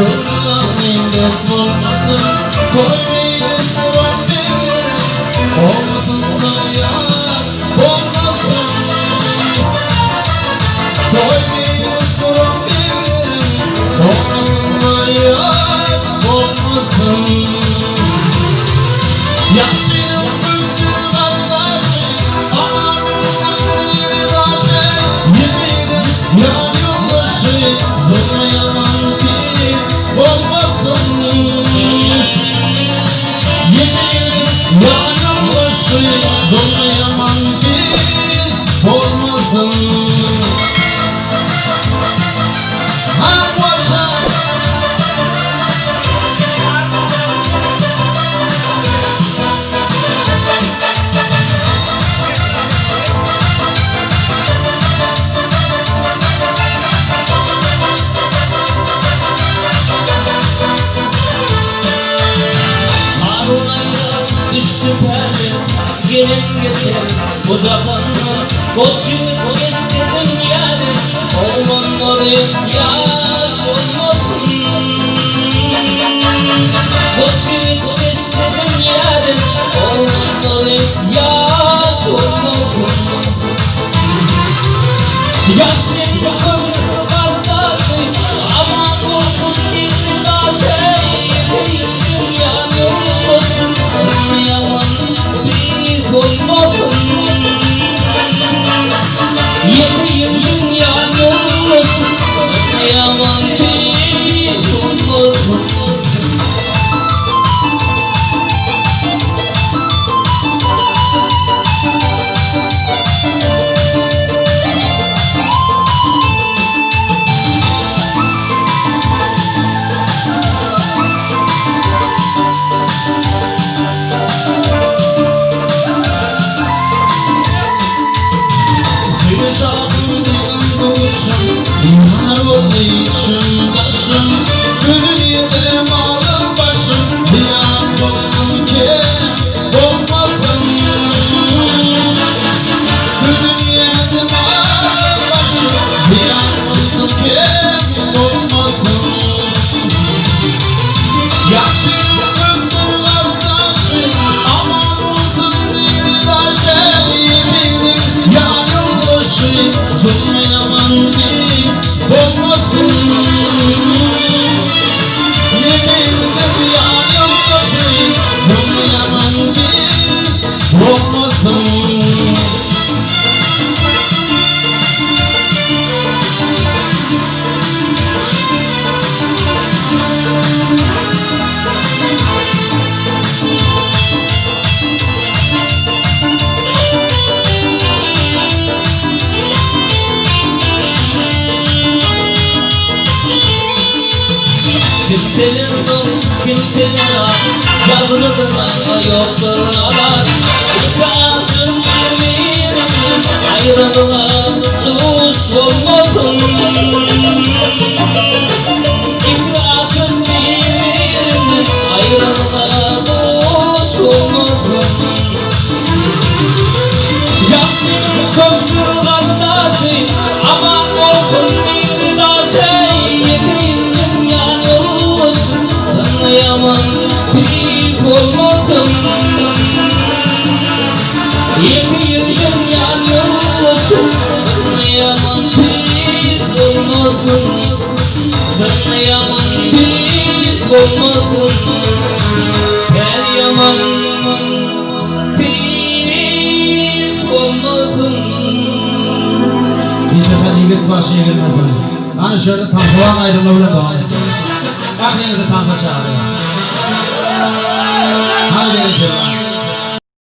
Göwün dek bolmasyn, Toý meýlis guran begleriň Obasynda ýaz bolmasyn. Toý meýlis guran begleriň Obasynda ýaz bolmasyn. Ýagşynyň köpdür gardaşy, Aman bolsun dili daşy, Ýigidiň ýan ýoldaşy, Zulma ýaman pis bolmasyn. Ýigidiň ýan ýoldaşy, Zulma ýaman pis bolmasyn. Harun aýra düşdi päli, Gelen-geçen bu jahanda, Goç ýigit geçse dünýäden, Oglanlary ýaş bolmasyn. Goç ýigit geçse dünýäden, Oglanlary ýaş bolmasyn. Ýagşyň köpdür gardaşy, Aman bolsun degri-daşy, Ýeke ýigdiň ýan ýoldaşy, Ýaman pis bolmasyn. Ýeke ýigdiň ýan ýoldaşy, Ýaman pis bolmasyn. Söýen şahym deňim duşum, Ýar boldy içim daşym, Bu dünýede malym başym, Zyýan bolsun kem bolmasyn. Bu dünýede malym başym, Zyýan bolsun kem bolmasyn. Ýagşynyň köpdür gardaşy, Aman bolsun degri daşy, Ýigdiň ýan ýoldaşy, Zulmy ýaman pis bolmasyn. Ýigdiň ýan ýoldaşy, Zulmy ýaman pis bolmasyn. Kimseler dost, kimseler ar, Ýazgydyna ýokdur azar. Iki aşyk bir-birinden Aýralyga duş bolmasyn. Iki aşyk bir-birinden Aýralyga duş bolmasyn. Ýagşynyň köpdür gardaşy, Aman bolsun degri daşy, Ýeke ýigdiň ýan ýoldaşy, Saňa ýaman pis bolmasyn. Ýeke ýigdiň ýan ýoldaşy, Saňa ýaman pis bolmasyn. Saňa ýaman pis bolmasyn. Päl ýaman. Pis bolmasyn. Hiç haçan ýigit başy egilmesin. Hany şu ýerde tansywan aýdymlar bilen dowam etmeliz. Ähliňizi tansa çagyrýarys. Hany berekella.